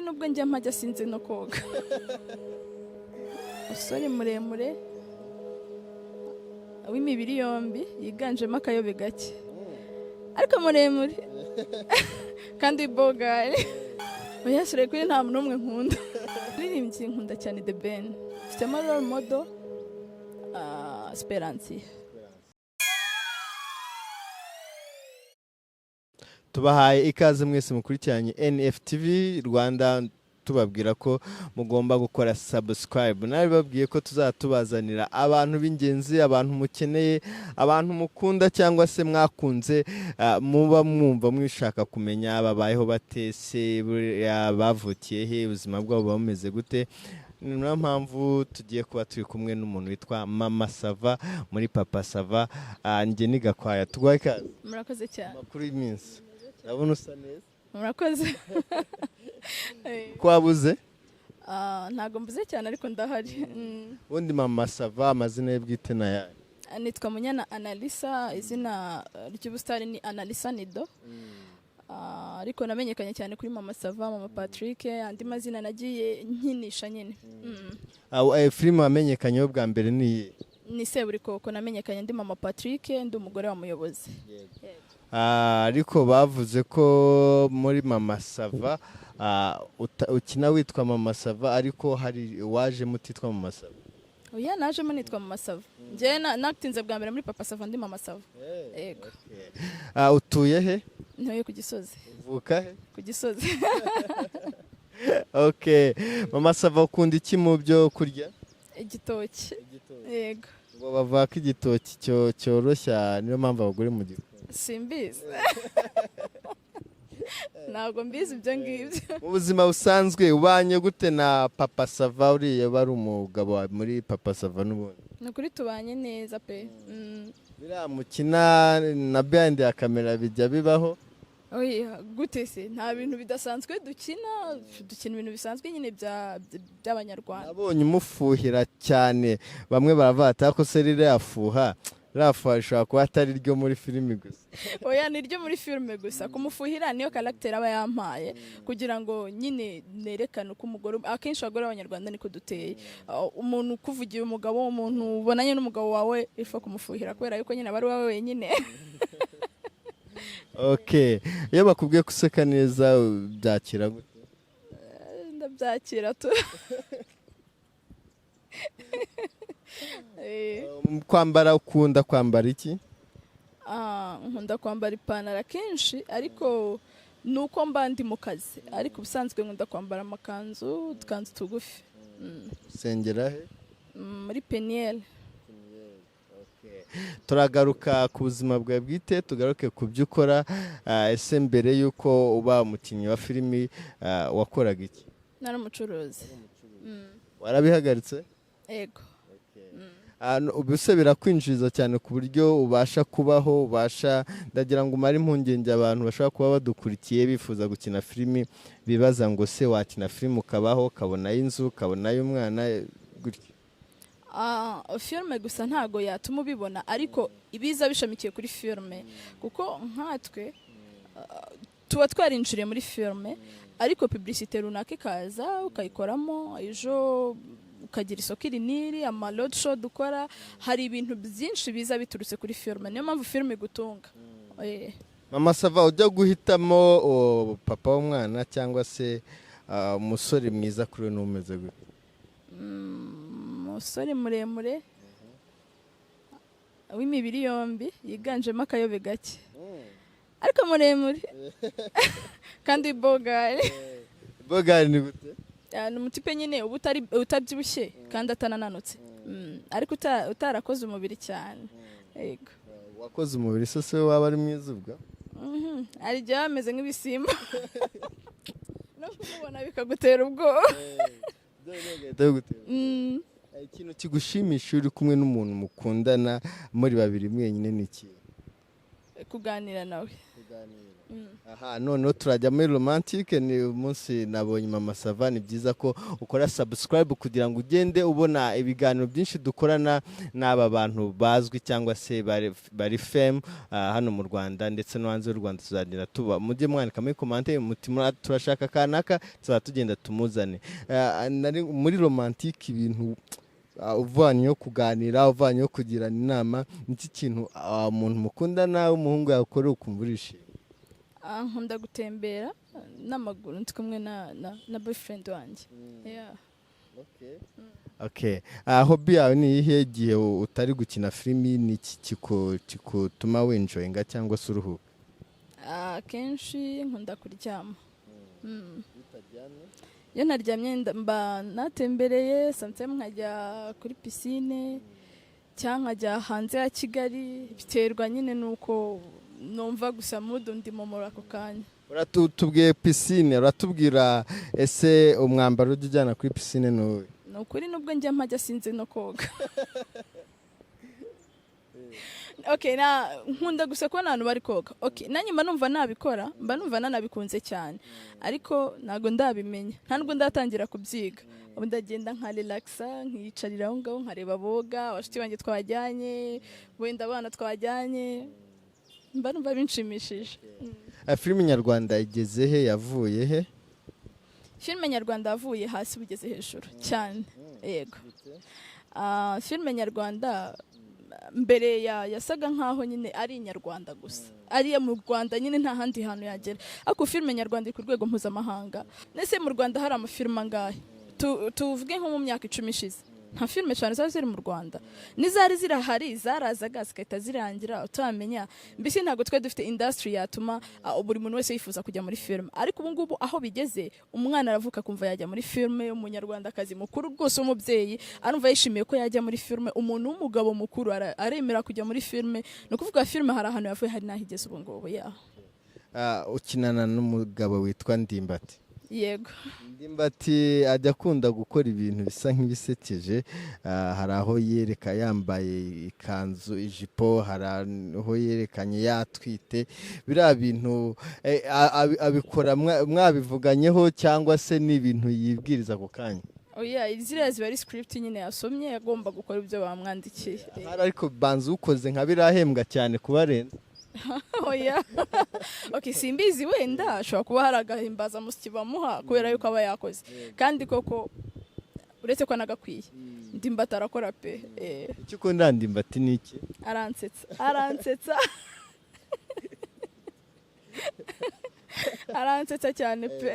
Nubwo njya mpajya sinzi no koga. Umusore muremure w'imibiri yombi, yiganjemo akayobe gake, ariko muremure kandi bogari. Oya, kuri nta muntu n'umwe nkunda. Umuririmbyi nkunda cyane The Ben, mfitemo role model Speransiya. Tubahaye ikaze mwese mukurikiranye NFTV Rwanda, tubabwira ko mugomba gukora subscribe. Nabibabwiye ko tuzatubazanira abantu b'ingenzi, abantu mukeneye, abantu mukunda cyangwa se mwakunze, muba mwumva mwishaka kumenya babayeho bate se, buriya bavukiye he, ubuzima bwabo buba bumeze gute. Ni niyo mpamvu tugiye kuba turi kumwe n'umuntu witwa Mama Sava muri Papa Sava. Njye ni Gakwaya, tuguhaye ikaze. Murakoze cyane. Amakuru y'iminsi? Ndabona usa neza. Murakoze. Ko wabuze? Ntabwo mvuze cyane, ariko ndahari. Ubundi Mama Sava, amazina ye bwite na yayo? Nitwa Munyana Analisa, izina ry'ubusitari ni Analisa Nido. Ariko namenyekanye cyane kuri Mama Sava, Mama Patrick, andi mazina nagiye nkinisha nyine. Filime wamenyekanyeho bwa mbere ni iyihe? Ni Seburikoko, namenyekanye ndi Mama Patrick, ndi umugore wa Muyobozi. Ariko bavuze ko muri Mama Sava ukina witwa Mama Sava, ariko hari waje mutitwa Mama Sava. Oya, najemo nitwa Mama Sava. Njyewe natinze bwa mbere muri Papa Sava ndi Mama Sava. Yego. Utuye he? Ntuye ku Gisozi. Uvuka he? Ku Gisozi. Okay, Mama Sava, ukunda iki mu byo kurya? Igitoki. Yego. Ngo bavuga ko igitoki cyoroshya, niyo mpamvu abagore mu gikunda. Simbizi. Ntabwo mbizi ibyo ngibyo. Mu buzima busanzwe ubanye gute na Papa Sava, uriya bari umugabo wawe muri Papa Sava n'ubundi? Ni ukuri tubanye neza pe. Biriya mukina na behind ya kamera bijya bibaho? Oya, gute se? Nta bintu bidasanzwe dukina, dukina ibintu bisanzwe nyine by'Abanyarwanda. Nabonye umufuhira cyane, bamwe baravuga ati: "Ariko se ririya fuha, ririya fuha rishobora kuba atari ryo muri filimi gusa." Oya, ni ryo muri filime gusa. Kumufuhira niyo caractère aba yampaye kugira ngo nyine nerekane uko umugore, akenshi abagore b'Abanyarwanda niko duteye. Umuntu ukuvugiye umugabo, umuntu ubonanye n'umugabo wawe, ifa kumufuhira kubera yuko nyine aba ari wowe wenyine. Okay, iyo bakubwiye ko useka neza byakira gute? Ndabyakira tu. Kwambara, ukunda kwambara iki? Nkunda kwambara ipantaro akenshi, ariko ni uko mba ndi mu kazi, ariko ubusanzwe nkunda kwambara amakanzu, udukanzu tugufi. Usengera he? Muri Peniyeli. Turagaruka ku buzima bwawe bwite, tugaruke ku byo ukora. Ese mbere y'uko uba umukinnyi wa filimi wakoraga iki? Nari umucuruzi. Warabihagaritse? Yego. Ubu se birakwinjiriza cyane ku buryo ubasha kubaho, ubasha? Ndagira ngo umare impungenge abantu bashobora kuba badukurikiye bifuza gukina filimi, bibaza ngo: "Se wakina filimi ukabaho, ukabonayo inzu, ukabonayo umwana?" Gutyo. Filime gusa ntago yatuma ubibona, ariko ibiza bishamikiye kuri filime, kuko nkatwe tuba twarinjiriye muri filime, ariko publicité runaka ikaza ukayikoramo, ejo ukagira isoko iri n'iri, ama road show dukora, hari ibintu byinshi biza biturutse kuri filime. Niyo mpamvu filime igutunga. Mama Sava, ujya guhitamo papa w'umwana cyangwa se umusore mwiza kuri we n'umeze gute? Umusore muremure w'imibiri yombi, yiganjemo akayobe gake, ariko muremure kandi bogari. Bogari ni gute? Ni umutipe nyine uba utabyibushye kandi atanananutse, ariko utarakoze umubiri cyane, yego. Wakoze umubiri se se waba ari mwiza ubwo? Hari igihe baba bameze nk'ibisimba, no kumubona bikagutera ubwoba. Bigahita bigutera. Ikintu kigushimisha iyo uri kumwe n'umuntu mukundana, muri babiri mwenyine, ni iki? Kuganira nawe. Aha noneho turajya muri romantique. Ni umunsi nabonye Mama Sava. Ni byiza ko ukora subscribe kugira ngo ugende ubona ibiganiro byinshi dukorana n'aba bantu bazwi cyangwa se bari fame hano mu Rwanda ndetse no hanze y'u Rwanda. Tuzagenda tuba, mujye mwandika muri commentaire muti "Turashaka kanaka", tuzaba tugenda tumuzane. Nari muri romantique, ibintu uvanyeho kuganira, uvanyeho kugirana inama, niki kintu umuntu mukundana w'umuhungu yakora ukumva urishimye? Nkunda gutembera n'amaguru ndi kumwe na boyfriend wanjye. Yeah. Okay. Hobby yawe ni iyihe igihe utari gukina filimi? Ni iki kikutuma wenjoyinga cyangwa se uruhuka? Akenshi nkunda kuryama. Iyo ntaryamye mba natembereye, sometimes nkajya kuri piscine cyangwa nkajya hanze ya Kigali, biterwa nyine nuko numva gusa mood ndimo muri ako kanya. Uratubwiye piscine, uratubwira ese umwambaro ujya ujyana kuri piscine ni uwuhe? Ni ukuri nubwo njya mpajya sinzi no koga. Okay, na nkunda gusa kubona abantu bari koga. Okay, nanjye mba numva nabikora, mba numva nanabikunze cyane, ariko ntabwo ndabimenya, nta nubwo ndatangira kubyiga. Ubu ndagenda nka relaxa, nkiyicarira aho ngaho, nkareba boga, abashuti banjye twajyanye, wenda abana twajyanye, mba numva binshimishije. Filime nyarwanda igeze he, yavuye he? Filime nyarwanda yavuye hasi bugeze hejuru cyane, yego. Filime nyarwanda mbere yasaga nkaho nyine ari inyarwanda gusa, ariyo mu Rwanda nyine, nta handi hantu yagera, ariko filime nyarwanda iri ku rwego mpuzamahanga. Nese mu Rwanda hari amafilime angahe? Tuvuge nko mu myaka 10 ishize nta filime cyane zari ziri mu Rwanda, n'izari zirahari zarazaga zigahita zirangira utamenya. Mbese ntabwo twari dufite industry yatuma buri muntu wese yifuza kujya muri filime, ariko ubu ngubu aho bigeze, umwana aravuka akumva yajya muri filime, umunyarwandakazi mukuru rwose w'umubyeyi arumva yishimiye ko yajya muri filime, umuntu w'umugabo mukuru aremera kujya muri filime. Ni ukuvuga filime hari ahantu yavuye, hari n'aho igeze ubu ngubu ya. Ukinana n'umugabo witwa Ndimbati. Yego. Ndimbati ajya akunda gukora ibintu bisa nk'ibisekeje. Hari aho yereka yambaye ikanzu, ijipo, hari aho yerekanye yatwite. Biriya bintu abikora mwabivuganyeho cyangwa se ni ibintu yibwiriza ako kanya? Oya, ziriya ziba ari script nyine yasomye, agomba gukora ibyo bamwandikiye. Hari ariko banza ukoze nka birahembwa cyane kubarenza. Oya, okay, simbizi, wenda ashobora kuba hari agahimbazamusyi bamuha kubera yuko aba yakoze, kandi koko uretse ko anagakwiye, Ndimbati arakora pe. Icyo ukunda Ndimbati ni iki? Aransetsa, aransetsa, aransetsa cyane pe.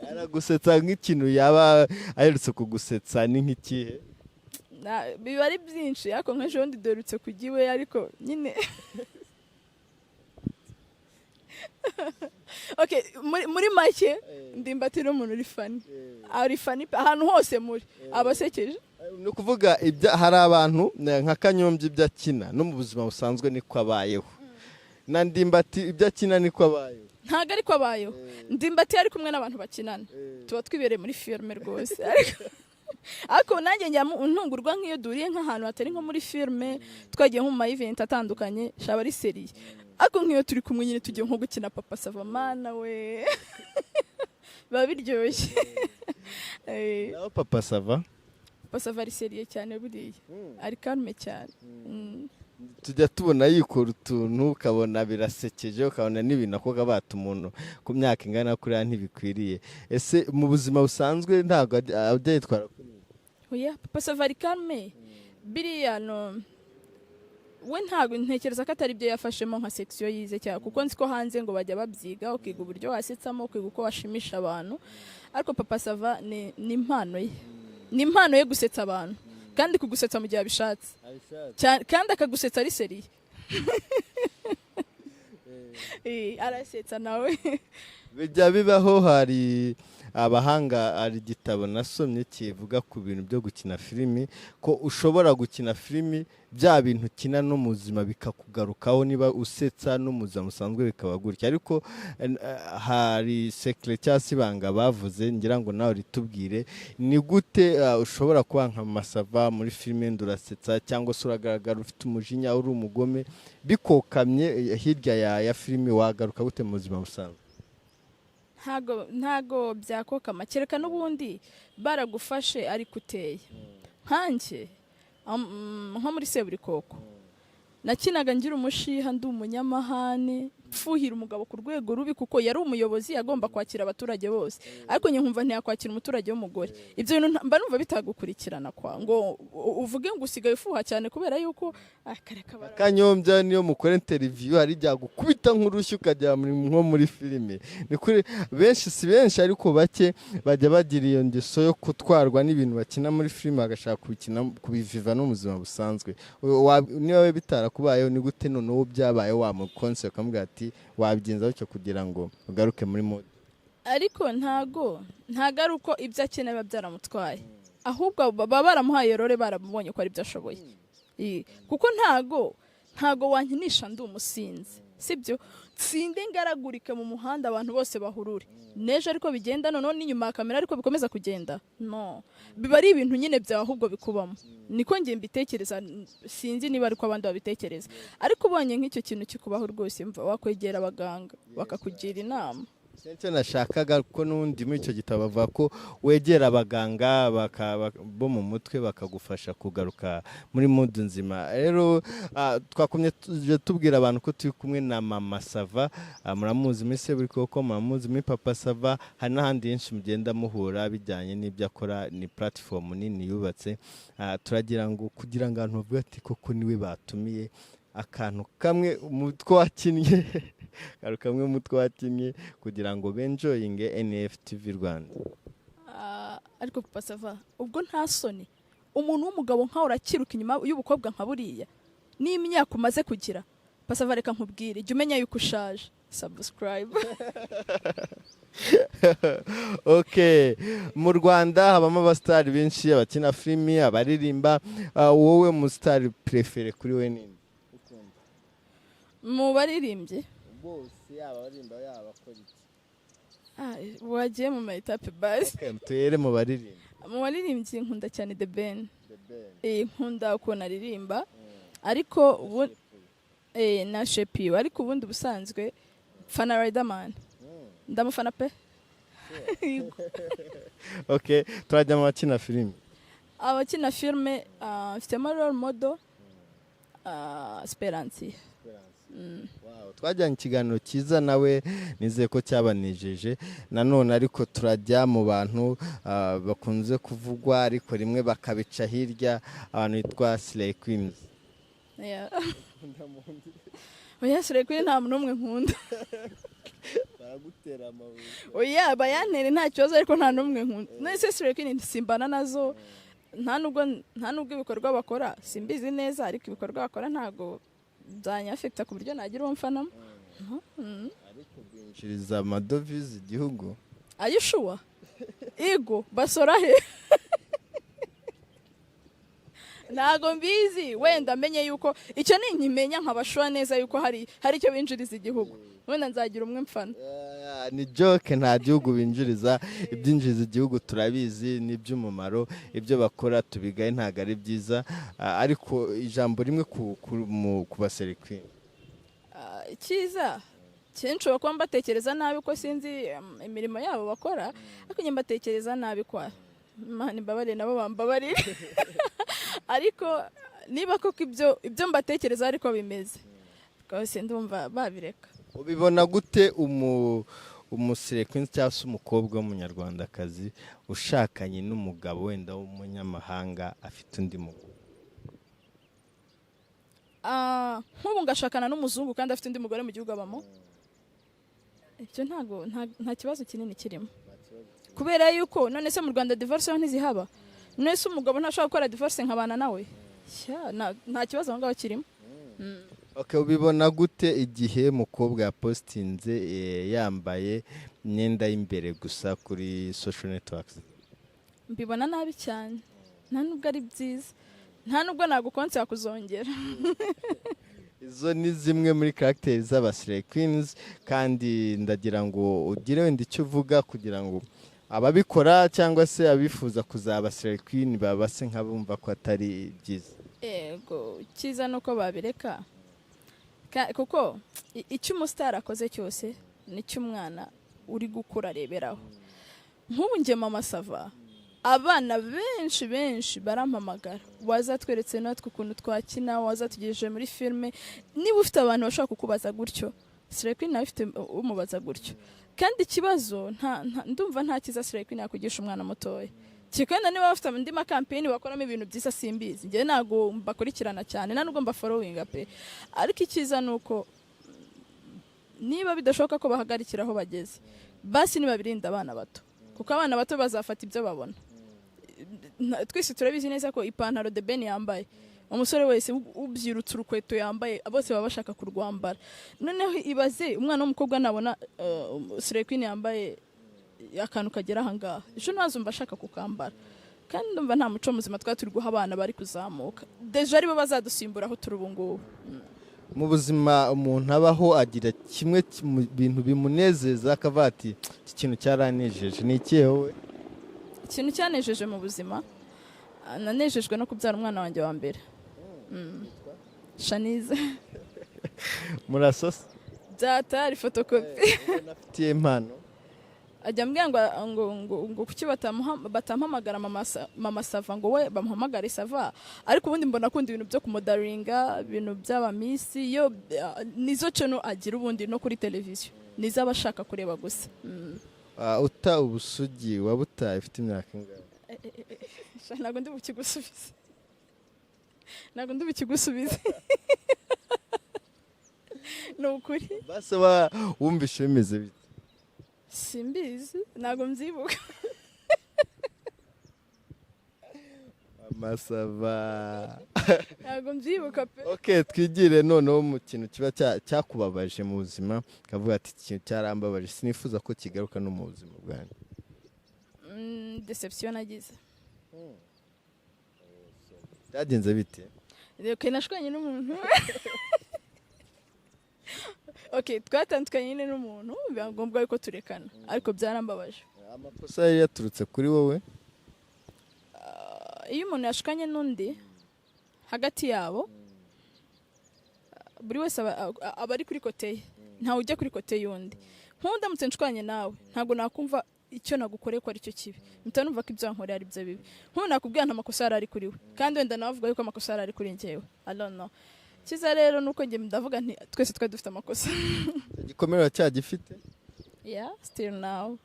Aragusetsa. Nk'ikintu yaba aherutse kugusetsa ni nk'ikihe? Biba ari byinshi, ariko nk'ejo bundi duherutse kujya iwe, ariko nyine okay, muri make Ndimbati ni umuntu uri funny, ari funny pe, ahantu hose muri abasekeje. Ni ukuvuga hari abantu nka Kanyombya, ibyo akina no mu buzima busanzwe niko abayeho, na Ndimbati ibyo akina niko abayeho? Ntabwo ariko abayeho. Ndimbati ari kumwe n'abantu bakinana, tuba twibereye muri filime rwose, ariko nanjye njya ntungurwa nk'iyo duhuriye nk'ahantu hatari nko muri filime, twagiye nko mu ma event atandukanye, shaba ari sérieux, ariko nk'iyo turi kumwe nyine tugiye nko gukina Papa Sava, mana we, biba biryoshye. Naho Papa Sava? Papa Sava ari sérieux cyane buriya, ari calme cyane. Tujya tubona yikora utuntu ukabona birasekeje, ukabona n'ibintu akoga bata umuntu ku myaka ingana kuriya ntibikwiriye. Ese mu buzima busanzwe ntabwo ajya yitwara kuriya? Oya, Papa Sava ari calme biriya. No we ntabwo ntekereza ko atari byo yafashemo nka section yize cyane, kuko nzi ko hanze ngo bajya babyiga, ukiga uburyo wasetsamo, ukiga uko washimisha abantu, ariko Papa Sava ni impano ye, ni impano ye gusetsa abantu, kandi kugusetsa mu gihe abishatse. Kandi akagusetsa ari sérieux. Arasetsa nawe. Bijya bibaho. Hari abahanga, hari igitabo nasomye kivuga ku bintu byo gukina filimi, ko ushobora gukina filimi, bya bintu ukina no mu buzima bikakugarukaho, niba usetsa no mu buzima busanzwe bikaba gutya. Ariko hari secret cyangwa se ibanga bavuze, ngira ngo nawe ritubwire. Ni gute ushobora kuba nka Masava muri filime, ndurasetsa cyangwa se uragaragara ufite umujinya, uri umugome, bikokamye hirya ya filime, wagaruka gute mu buzima busanzwe? Ntago byakokama, kereka n'ubundi baragufashe ariko uteye nkanjye. Nko muri Seburikoko nakinaga ngira umushiha, ndi umunyamahane, mfuhira umugabo ku rwego rubi, kuko yari umuyobozi, agomba kwakira abaturage bose, ariko njye nkumva ntiyakwakira umuturage w'umugore. Ibyo bintu mba numva bitagukurikirana kwa ngo uvuge ngo usigaye ufuha cyane kubera yuko kareka Kanyombya niyo mukora interview hari igihe agukubita nk'urushyi ukajya nko muri filime. Ni kuri benshi, si benshi ariko bake bajya bagira iyo ngeso yo gutwarwa n'ibintu bakina muri filime, bagashaka kubikina, kubiviva no mu buzima busanzwe. Niba we bitarakubayeho, ni gute noneho byabaye wamukonse ukamubwira ati wabigenza gutyo kugira ngo ugaruke muri mood? Ariko ntago ari uko ibyo akeneye biba byaramutwaye, ahubwo baba baramuhaye role, baramubonye ko ari byo ashoboye. Kuko ntago wankinisha ndi umusinzi, sibyo? Nsinde ngaragurike mu muhanda, abantu bose bahurure n'ejo, ariko bigenda noneho n'inyuma ya kamera, ariko bikomeza kugenda, no biba ari ibintu nyine byawe ahubwo bikubamo. Niko njye mbitekereza, sinzi niba ariko abandi babitekereza. Ariko ubonye nk'icyo kintu kikubaho rwose, mva wakwegera abaganga bakakugira inama. Icyo nashakaga ko n'ubundi muri icyo gitabo bavuga ko wegera abaganga bo mu mutwe bakagufasha kugaruka muri mood nzima. Rero twakumye tujya tubwira abantu ko turi kumwe na Mama Sava. Muramuzi muri Seburikoko, muramuzi muri Papa Sava, hari n'ahandi henshi mugenda muhura bijyanye n'ibyo akora. Ni platform nini yubatse. Turagira ngo kugira ngo abantu bavuge ati koko niwe batumiye, akantu kamwe mu two wakinnye, akantu kamwe mu two wakinnye kugira ngo benjoyinge NFTV Rwanda. Ariko Papa Sava, ubwo nta soni, umuntu w'umugabo nkawe urakiruka inyuma y'ubukobwa nka buriya n'imyaka umaze kugira? Papa Sava, reka nkubwire, jya umenya yuko ushaje. Subscribe. Okay, mu Rwanda habamo abasitari benshi, abakina filimi, abaririmba. Wowe musitari préféré kuri we ninde? Mu baririmbyi? Bose, yaba abaririmba, yaba abakora iki. Wagiye mu ma étapes basi. Okay, tuhere mu baririmba. Mu baririmbyi nkunda cyane The Ben. The Ben. Nkunda ukuntu aririmba, ariko ubu na Shepiwe. Ariko ubundi ubusanzwe fana Riderman, ndamufana pe. Okay, turajya mu bakina filimi. Abakina filime, mfitemo role model, Speransiya. Wow, twajyanye ikiganiro cyiza nawe, nizeye ko cyabanejeje nanone. Ariko turajya mu bantu bakunze kuvugwa ariko rimwe bakabica hirya, abantu bitwa Slay Queens. Yeah. Oya, Slay Queen nta muntu n'umwe nkunda. Baragutera amabuye. Oya, bayantere nta kibazo, ariko nta n'umwe nkunda. None Slay Queen simbana nazo, nta nubwo ibikorwa bakora simbizi neza, ariko ibikorwa bakora ntago byanyafekita ku buryo nagira uwo mfanamo. Ariko binjiriza amadovize igihugu. Ayishuwa igo basora he? Ntago mbizi. Wenda menye yuko icyo ninkimenya nkabashura neza yuko hari icyo binjiriza igihugu, wenda nzagira umwe mfana. Ni joke, nta gihugu binjiriza. Ibyinjiriza igihugu turabizi, ni iby'umumaro. Ibyo bakora tubigaye, ntabwo ari byiza. Ariko ijambo rimwe ku ba Slay Queen. Icyiza kenshi nshobora kuba mbatekereza nabi ko sinzi imirimo yabo bakora, ariko njye mbatekereza nabi kwa Imana imbabarire, nabo bambabarire, ariko niba koko ibyo mbatekereza ariko bimeze rwose, ndumva babireka. Ubibona gute umu Slay Queen cyangwa se umukobwa w'umunyarwandakazi ushakanye n'umugabo wenda w'umunyamahanga afite undi mugabo? Nk'ubu ngashakana n'umuzungu kandi afite undi mugore mu gihugu abamo, ibyo ntago nta kibazo kinini kirimo, kubera yuko none se mu Rwanda divorce yo ntizihaba? None se umugabo ntashobora gukora divorce nkabana nawe? Nta kibazo aho ngaho kirimo. Okay, ubibona gute igihe umukobwa yapositinze yambaye imyenda y'imbere gusa kuri social networks? Mbibona nabi cyane, nta nubwo ari byiza, nta nubwo nagukonsa kuzongera. Izo ni zimwe muri caractère z'aba slay queens, kandi ndagira ngo ugire wenda icyo uvuga kugira ngo ababikora cyangwa se abifuza kuzaba slay queen babase nk'abumva ko atari byiza. Ego, icyiza ni uko babireka. Kuko icyo umusitari akoze cyose nicyo umwana uri gukura areberaho. Nk'ubu njye Mama Sava, abana benshi benshi barampamagara: "Wazatweretse natwe ukuntu twakina, wazatugejeje muri filime." Niba ufite abantu bashobora kukubaza gutyo, slay queen nawe ifite umubaza gutyo. Kandi ikibazo ndumva nta cyiza slay queen yakugisha umwana mutoya. Kikenda niba bafite andi ma campaign bakoramo ibintu byiza, simbizi, njyewe ntabwo mbakurikirana cyane, nta nubwo mbafollowinga pe. Ariko icyiza ni uko niba bidashoboka ko bahagarikira aho bageze, basi nibabirinda abana bato, kuko abana bato bazafata ibyo babona. Twese turabizi neza ko ipantaro The Ben yambaye, umusore wese ubyirutse urukweto yambaye, bose baba bashaka kurwambara. Noneho ibaze umwana w'umukobwa nabona slay queen yambaye akantu kagera ahangaha, ejo ntazumva ashaka kukambara. Kandi ndumva nta muco muzima twaba turi guha abana bari kuzamuka, déjà aribo bazadusimbura aho turi ubu ngubu. Mu buzima umuntu abaho agira kimwe mu bintu bimunezeza, akavuga ati: "Iki kintu cyaranejeje." Ni ikihe wowe? Ikintu cyanejeje mu buzima, nanejejwe no kubyara umwana wanjye wa mbere. Shanize. Murasosa? Byatari photocopie. Afitiye impano. Ajya ambwira ngo kuki batampamagara Mama Sava, ngo we bamuhamagare Sava. Ariko ubundi mbona akunda ibintu byo kumodelinga, ibintu by'aba miss, iyo nizo channel agira ubundi no kuri televiziyo nizo aba ashaka kureba gusa. Uta ubusugi wabutaye ufite imyaka ingahe? Sha, ntabwo ndi bukigusubize, ntabwo ndi bukigusubize, ni ukuri. Base wumvishe bimeze bite? Simbizi, ntabwo mbyibuka. Amasava. Ntabwo mbyibuka pe. Ok, twigire noneho mu kintu kiba cyakubabaje mu buzima, ukavuga ati: "Iki kintu cyarambabaje, sinifuza ko kigaruka no mu buzima bwanjye." Deception nagize. Byagenze bite? Okay, nashwanye n'umuntu. Okay, twatandukanye nyine n'umuntu, biba ngombwa yuko turekana, ariko byarambabaje. Amakosa yari yaturutse kuri wowe? Iyo umuntu yashukanye n'undi, hagati yabo buri wese aba ari kuri côté ye, ntawe ujya kuri côté y'undi. Nk'ubu ndamutse nshwanye nawe, ntabwo nakumva icyo nagukoreye ko aricyo kibi, mpita numva ko ibyo wankoreye ari byo bibi. Nk'ubu nakubwira nta makosa yari ari kuri we, kandi wenda nawe avuga yuko amakosa yari ari kuri njyewe. I don't know. Cyiza rero ni uko njye ndavuga nti twese twari dufite amakosa. Igikomere uracyagifite? Yeah, still now.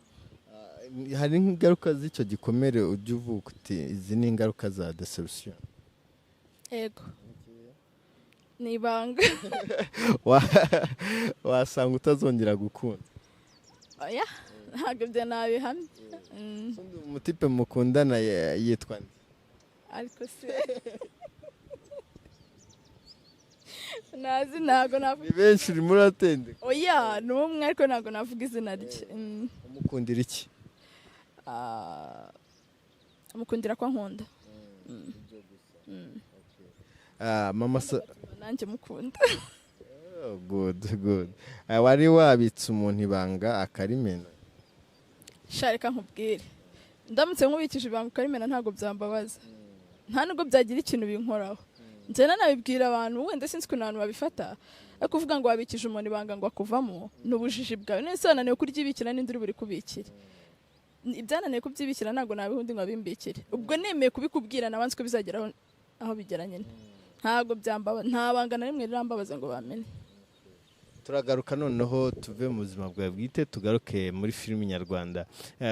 Hari ingaruka z'icyo gikomere ujya uvuga uti: "Izi ni ingaruka za deception"? Ego, ni ibanga. Wasanga utazongera gukunda. Oya, ntabwo ibyo nabihamya. Umutipe mukundana yitwa nde? Ariko se nazi, ntabwo navuga. Ni benshi urimo uratendeka. Oya, ni umwe, ariko ntabwo navuga izina rye. Umukundira iki? Ah, mukundira ko nkunda. Ah, mama sa. Nanjye mukunda. Oh, good good. Ah, wari wabitse umuntu ibanga akarimena? Sha, reka nkubwire, ndamutse nkubikije ibanga ukarimena, ntabwo byambabaza, nta nubwo byagira ikintu binkoraho. Njye nanabibwira abantu, wenda sinzi ukuntu abantu babifata, ariko kuvuga ngo wabikije umuntu ibanga ngo akuvamo ni ubujiji bwawe. None se wananiwe kuryibikira, n'indi uri buri kubikire? Ibyananiye kubyibikira, ntabwo nabiha undi ngo abimbikire. Ubwo nemeye kubikubwira, nabanze ko bizagera aho bigera nyine. Ntabwo byambabaza, nta banga na rimwe rirambabaza ngo bamenye. Turagaruka noneho tuve mu buzima bwawe bwite, tugaruke muri filimi nyarwanda.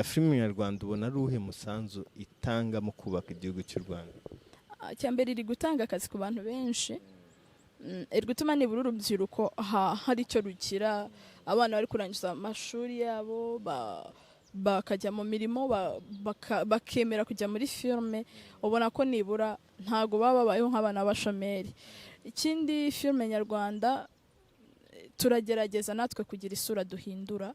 Filimi nyarwanda ubona ari uwuhe musanzu itanga mu kubaka igihugu cy'u Rwanda? Icyambere, iri gutanga akazi ku bantu benshi. Iri gutuma nibura urubyiruko hari icyo rugira. Abana bari kurangiza amashuri yabo bakajya mu mirimo, bakemera kujya muri filime, ubona ko nibura ntago baba babayeho nk'abana b'abashomeri. Ikindi, filime nyarwanda turagerageza natwe kugira isura duhindura.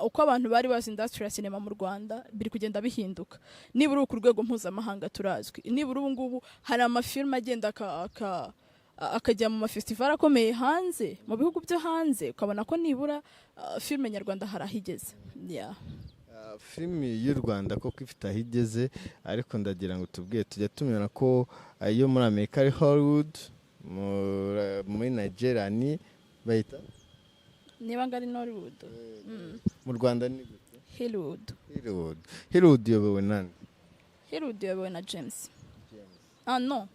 Uko abantu bari bazi industry ya sinema mu Rwanda biri kugenda bihinduka. Nibura ubu ku rwego mpuzamahanga turazwi. Nibura ubu ngubu hari amafilime agenda akajya mu mafestival akomeye hanze, mu bihugu byo hanze, ukabona ko nibura filime nyarwanda hari aho igeze, yeah. Filimi y'u Rwanda koko ifite aho igeze, ariko ndagira ngo tubwiye, tujya tumenya ko iyo muri Amerika ari Hollywood, muri Nigeria ni bayita Niba ngo ari Nollywood. Mu Rwanda ni gute? Hollywood. Hollywood. Hollywood iyobowe nande? Hollywood iyobowe na James. Ah no,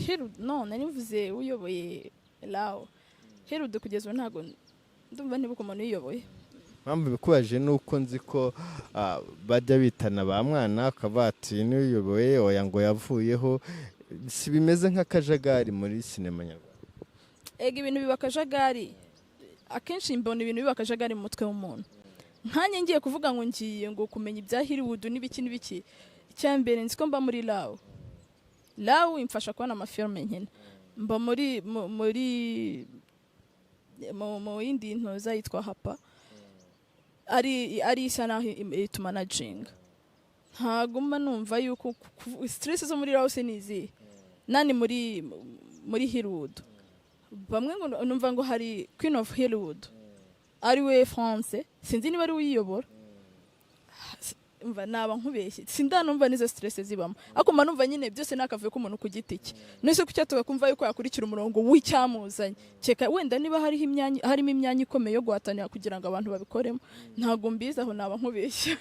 Hollywood, no, nari mvuze uyoboye lao Hollywood. Kugeza ubu ntabwo ndumva nibuka umuntu uyiyoboye. Impamvu bikubaje ni uko nzi ko bajya bitana ba mwana, akavuga ati: "Uyu niwe uyoboye," oya ngo yavuyeho. Si bimeze nk'akajagari muri sinema nyarwanda? Ega ibintu biba akajagari akenshi. Mbona ibintu biba akajagari mu mutwe w'umuntu. Nkanjye ngiye kuvuga ngo ngiye ngo kumenya ibya Hollywood n'ibiki n'ibiki, icya mbere nzi ko mba muri lawo. Lawo imfasha kubona amafilme nkina. Mba muri mu yindi ntuza yitwa Hapa, ari isa naho itumanaginga. Ntabwo mba numva yuko stress zo muri lawo se ni izihe nani muri Hollywood. Bamwe ngo numva ngo hari Queen of Hollywood, ari we France, sinzi niba ari we uyiyobora. Umva, naba nkubeshye, sindanumva n'izo stress zibamo, ariko mba numva nyine byose ni akavuyo k'umuntu ku giti cye. Nese kuki tugakumva yuko yakurikira umurongo w'icyamuzanye? Keka wenda niba hariho imyanya, harimo imyanya ikomeye yo guhatanira kugira ngo abantu babikoremo. Ntabwo mbizi, aho naba nkubeshye.